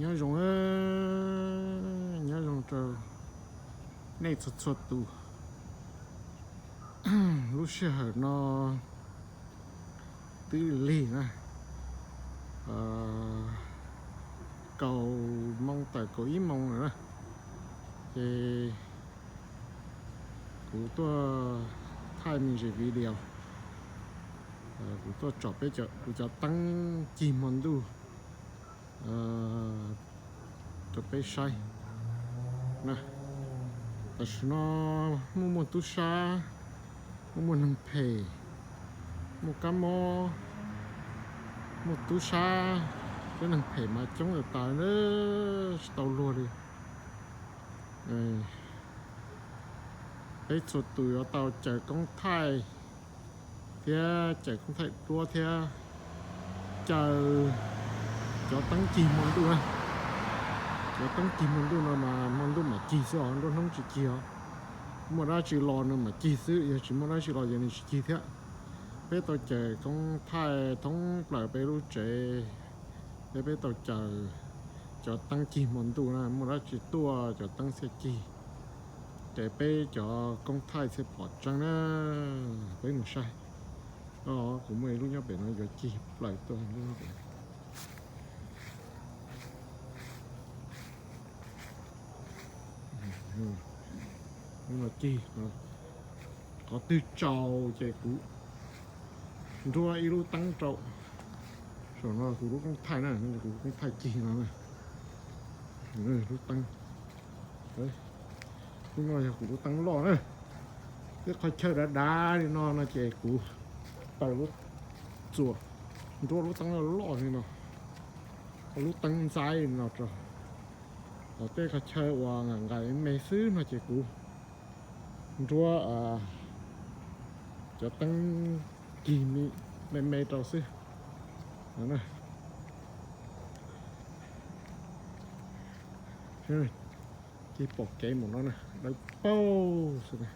Nyob zoo, nyob zoo rau nej txhua txhua tus. Lub sij hawm no twb lig na, kaum moo tawm kaum ib moo lawm na, ces kuv tuaj thaij me ntsis video, kuv tuaj tsom peb cov, kuv cov teeb cig hmo ntuj rau peb saib. Tam sim no muaj muaj tub sab, muaj muaj neeg phem, muaj kab mob, muaj tub sab, cov neeg phem mas coob tas tas, tsis tau luag li. Peb txhua tus yuav tau caws koob thaij thiab caws koob thaij duab thiab caws cov teeb cig hmo ntuj na. Cov teeb cig hmo ntuj no mas hmo ntuj mam cig xwb os, nruab hnub tsis cig os. Muaj dab tsi los nws mam cig xwb, yog tsis muaj dab tsi los ces nws tsis cig thiab. Peb tau caws koob thaij thoob plaws peb lub tsev, thiab peb tau caws cov teeb cig hmo ntuj na, muaj dab tsi tuaj cov teeb thiaj cig. Ces peb cov koob thaij thiaj pom tseeb na. Peb mus saib. Kuv muaj ib lub nyob pem no yuav cig plaws tuaj. Lub no cig, qhov twg tsaus ces kuv nruab ib lub teeb rau. Saum no kuv lub koob thaij na, kuv lub koob thaij cig no na. Lub teeb, lub no yog kuv lub teeb loj na. Tej qhov chaw dav dav li no no ces kuv taws lub txuas nruab lub teeb loj loj li no, lub teeb ntxaib li no rau. Ho tej qhov chaw uas nqaim nqaim me xwb no ces kuv nruab cov teeb cig me me rau xwb. Ces pom kev mus no na, dawb paug xwb na.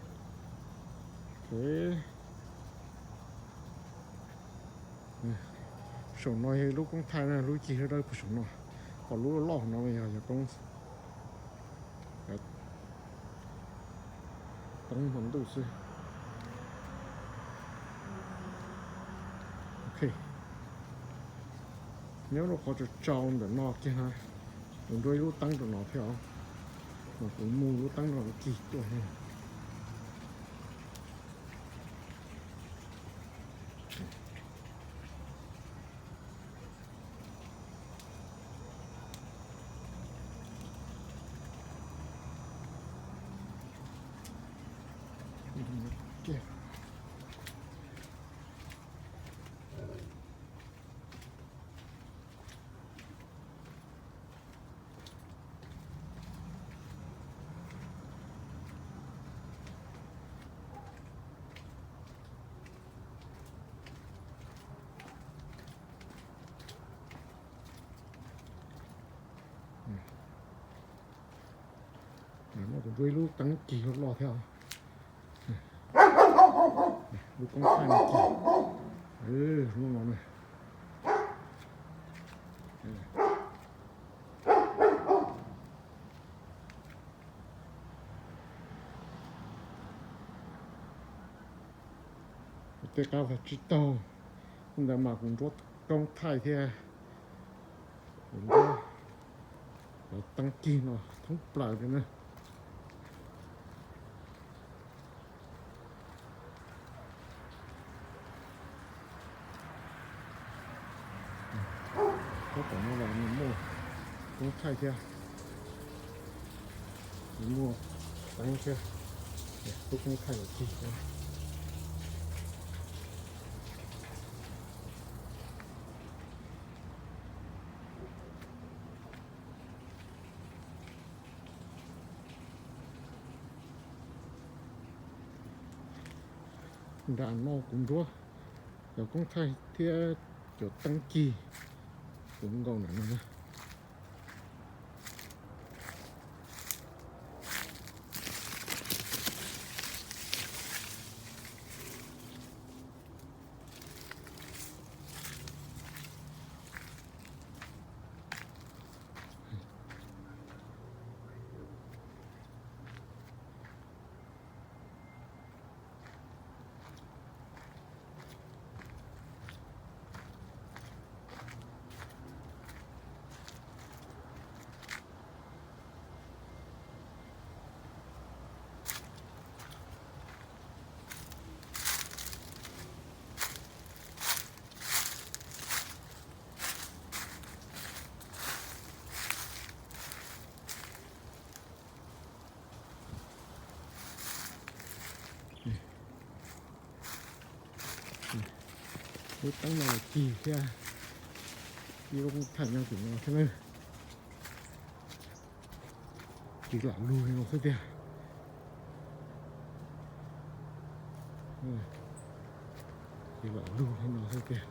Saum no yog lub koob thaij na, lub cig dawb paug saum no. Ho lub loj no yog yog koob, koob hmo ntuj xwb. Ok, nyob rau qhov tsaus tsaus ntawm no kiag na, kuv nruab ib lub teeb rau no thiab os, mas kuv mus lub teeb no cig tuaj. Muab kuv nruab ib lub teeb cig loj loj thiab. Lub koob thaij no cig, lub no na. Tej qab vaj tsib taug ntawd mas kuv nruab koob thaij thiab, kuv nruab cov teeb cig no thoob plaws li na. Tab tom no los nws muaj koob thaij thiab, nws muaj teeb thiab, lub koob thaij los cig thiab. Nram no kuv nruab cov koob thaij thiab cov teeb cig puv nkaus nram no na. Lub teeb no los cig thiab. Ib lub koob thaij nyob tim no thiab na. Cig lam lug li no xwb tiag. Cig lam lug li no xwb tiag.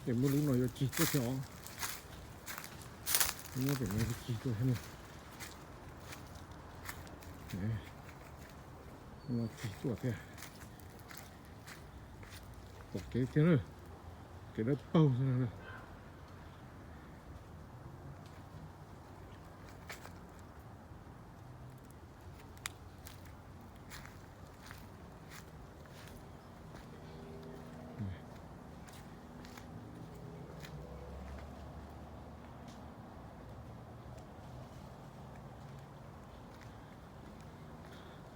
Ces muaj lub no yuav cig tuaj thiab os. Nyob pem no yuav cig tuaj thiab na. No cig tuaj thiab. Pom kev thiab na. Kev dawb paug xwb na.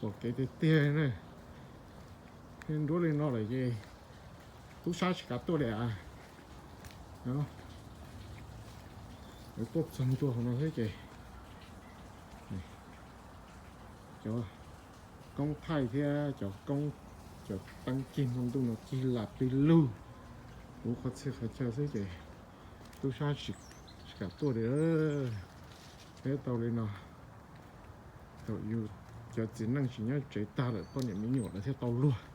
Pom kev tiag tiag na. Nruab li no lawm ces tub sab tsis kav tuaj li as. Lawv tuaj txog ntua hauv no xwb ces cov koob thaij thiab cov koob, cov teeb cig hmo ntuj no cig lam plig lug huv qhov txhia qhov chaw xwb ces tub sab tsis kam tuaj li. Thiab tau li no, thaum yus cov txiv neej tsis nyob tsev tag lawm poj niam me nyuam lawv thiaj tau luag.